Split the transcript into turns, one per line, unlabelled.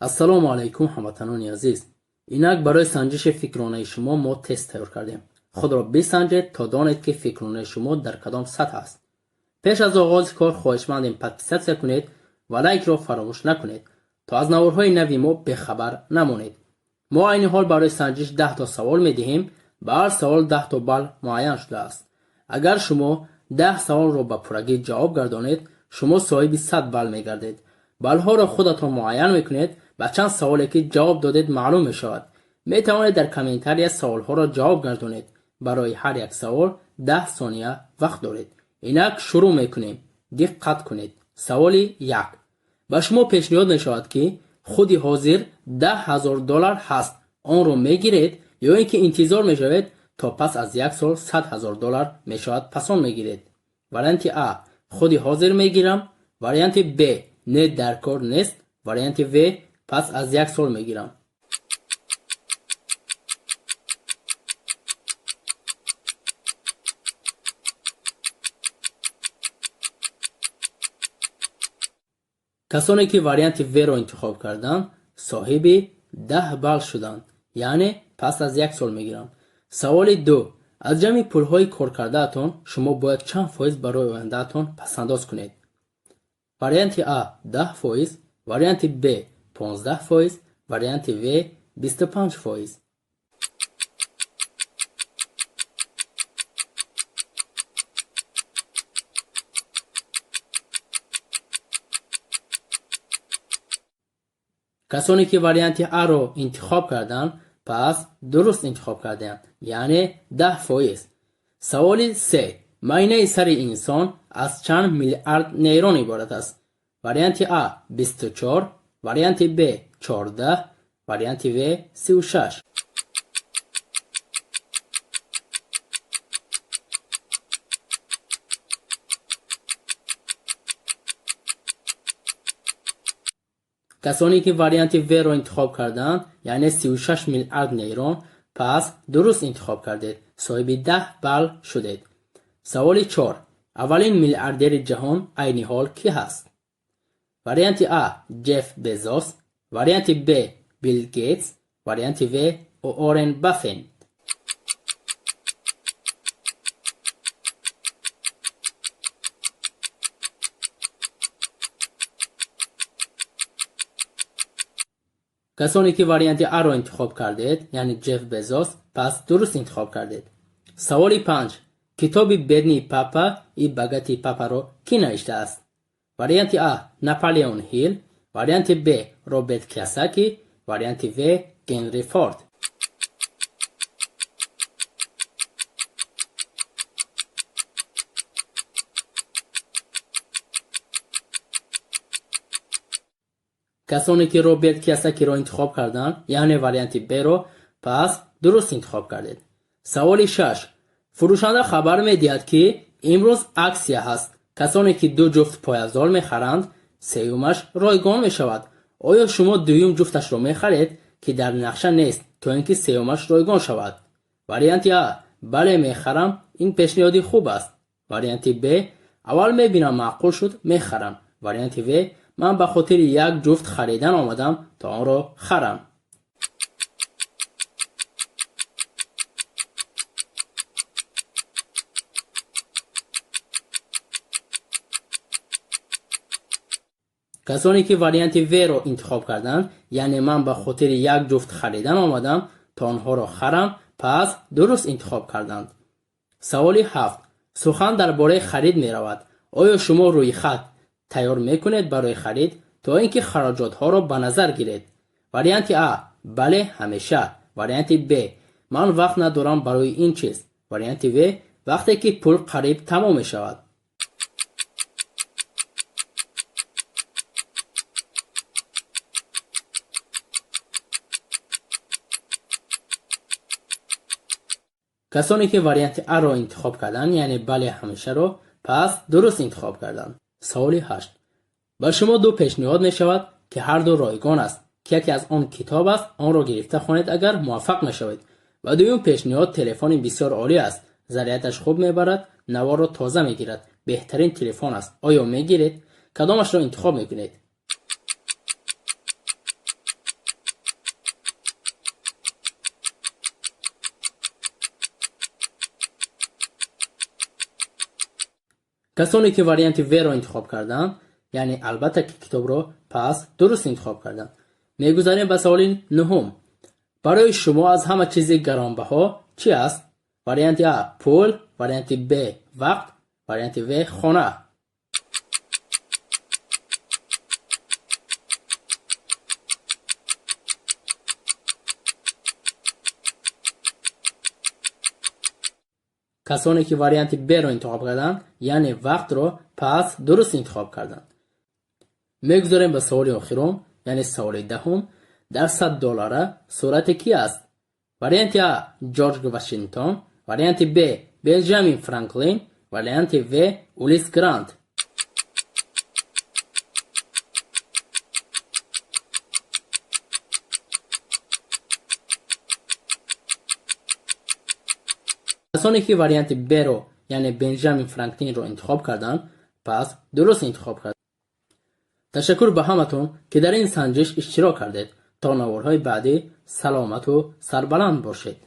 Ассалому алайкум, ҳамватанони азиз. Инак барои санҷиши фикронаи шумо мо тест тайёр кардем. Худро бисанҷед, то донед, ки фикронаи шумо дар кадом сатҳ аст. Пеш аз оғози кор хоҳишмандем, подписаться кунед ва лайкро фаромӯш накунед, то аз наворҳои нави мо бехабар намонед. Мо айни ҳол барои санҷиш 10-то савол медиҳем. Ба ҳар савол 10-то балл муайян шудааст. Агар шумо 10 саволро ба пуррагӣ ҷавоб гардонед, шумо соҳиби 100 балл мегардед. Баллҳоро худатон муайян мекунед. Ба чанд саволе ки ҷавоб додед, маълум мешавад. Метавонед дар комментария саволҳоро ҷавоб гардонед. Барои ҳар як савол 10 сония вақт доред. Инак шурӯъ мекунем. Диққат кунед. Саволи як: ба шумо пешниҳод мешавад, ки худи ҳозир 10 000 доллар ҳаст. Онро мегиред ё ин ки интизор мешавед, то пас аз як сол 100 000 доллар мешавад, пас он мегиред? Варианти а: худи ҳозир мегирам. Варианти б: не, дар кор нест. Варианти в: пас аз як сол мегирам. Касоне ки варианти в-ро интихоб карданд, соҳиби 10 балл шуданд, яъне пас аз як сол мегирам. Саволи ду: аз ҷамъи пулҳои коркардаатон шумо бояд чанд фоиз барои ояндаатон пасандоз кунед? Варианти а: 10%, варианти б: 15%, варианти в: 25%. Касоне ки варианти аро интихоб карданд, пас дуруст интихоб карданд, яъне 10%. Саволи се: майнаи сари инсон аз чанд миллиард нейрон иборат аст? Варианти а: 24, варианти б: 14, варианти в: 36. Касоне ки варианти в-ро интихоб карданд, яъне 36 миллиард нейрон, пас дуруст интихоб кардед, соҳиби 10 балл шудед. Саволи чор: аввалин миллиардери ҷаҳон айни ҳол кӣ ҳаст? Варианти а: Ҷеф Безос, варианти б: Билл Гейтс, варианти в: Уоррен Баффет. Касоне ки варианти аро интихоб кардед, яъне Ҷеф Безос, пас дуруст интихоб кардед. Саволи панҷ: китоби «Бедный папа и богатый папа»-ро кӣ навиштааст? Варианти а: Наполеон Ҳилл, варианти б: Роберт Киёсаки, варианти в: Генри Форд. Касоне ки Роберт Киёсакиро интихоб карданд, яъне варианти б-ро, пас дуруст интихоб кардед. Саволи шаш: фурӯшанда хабар медиҳад, ки имрӯз акция ҳаст. Касоне ки ду ҷуфт пойафзол мехаранд, сеюмаш ройгон мешавад. Оё шумо дуюм ҷуфташро мехаред, ки дар нақша нест, то ин ки сеюмаш ройгон шавад? Варианти а: бале, мехарам, ин пешниҳоди хуб аст. Варианти б: аввал мебинам, маъқул шуд, мехарам. Варианти в: ман ба хотири як ҷуфт харидан омадам, то онро харам. Касоне ки варианти в-ро интихоб карданд, яъне ман ба хотири як ҷуфт харидан омадам, то онҳоро харам, пас дуруст интихоб карданд. Саволи ҳафт: сухан дар бораи харид меравад. Оё шумо рӯйхат тайёр мекунед барои харид, то ин ки хароҷотҳоро ба назар гиред? Варианти а: бале, ҳамеша. Варианти б: ман вақт надорам барои ин чиз. Варианти в: вақте ки пул қариб тамом мешавад. Касоне ки варианти аро интихоб карданд, яъне бале, ҳамешаро, пас дуруст интихоб карданд. Саволи ҳашт: ба шумо ду пешниҳод мешавад, ки ҳарду ройгон аст, ки яке аз он китоб аст, онро гирифта хонед, агар муваффақ мешавед, ва дуюм пешниҳод телефони бисёр олӣ аст, зарядаш хуб мебарад, наворро тоза мегирад, беҳтарин телефон аст. Оё мегиред? Кадомашро интихоб мекунед? Касоне ки варианти В-ро интихоб карданд, яъне албатта ки китобро пас дуруст интихоб карданд. Мегузарем ба саволи нуҳум. Барои шумо аз ҳама чизи гаронбаҳо чӣ аст? Варианти А пул, варианти Б вақт, варианти В хона. Касоне ки варианти Б-ро интихоб карданд, яъне вақтро пас дуруст интихоб карданд. Мегузарем ба саволи охирон, яъне саволи даҳум. Дар 100 доллара сурати кӣ аст? Варианти А Ҷорҷ Вашингтон, варианти Б Бенҷамин Франклин, варианти В Улис Грант. Касоне ки варианти Б-ро, яъне Бенҷамин Франклинро интихоб карданд, пас дуруст интихоб карданд. Ташаккур ба ҳаматон, ки дар ин санҷиш иштирок кардед. То наворҳои баъдӣ саломату сарбаланд бошед.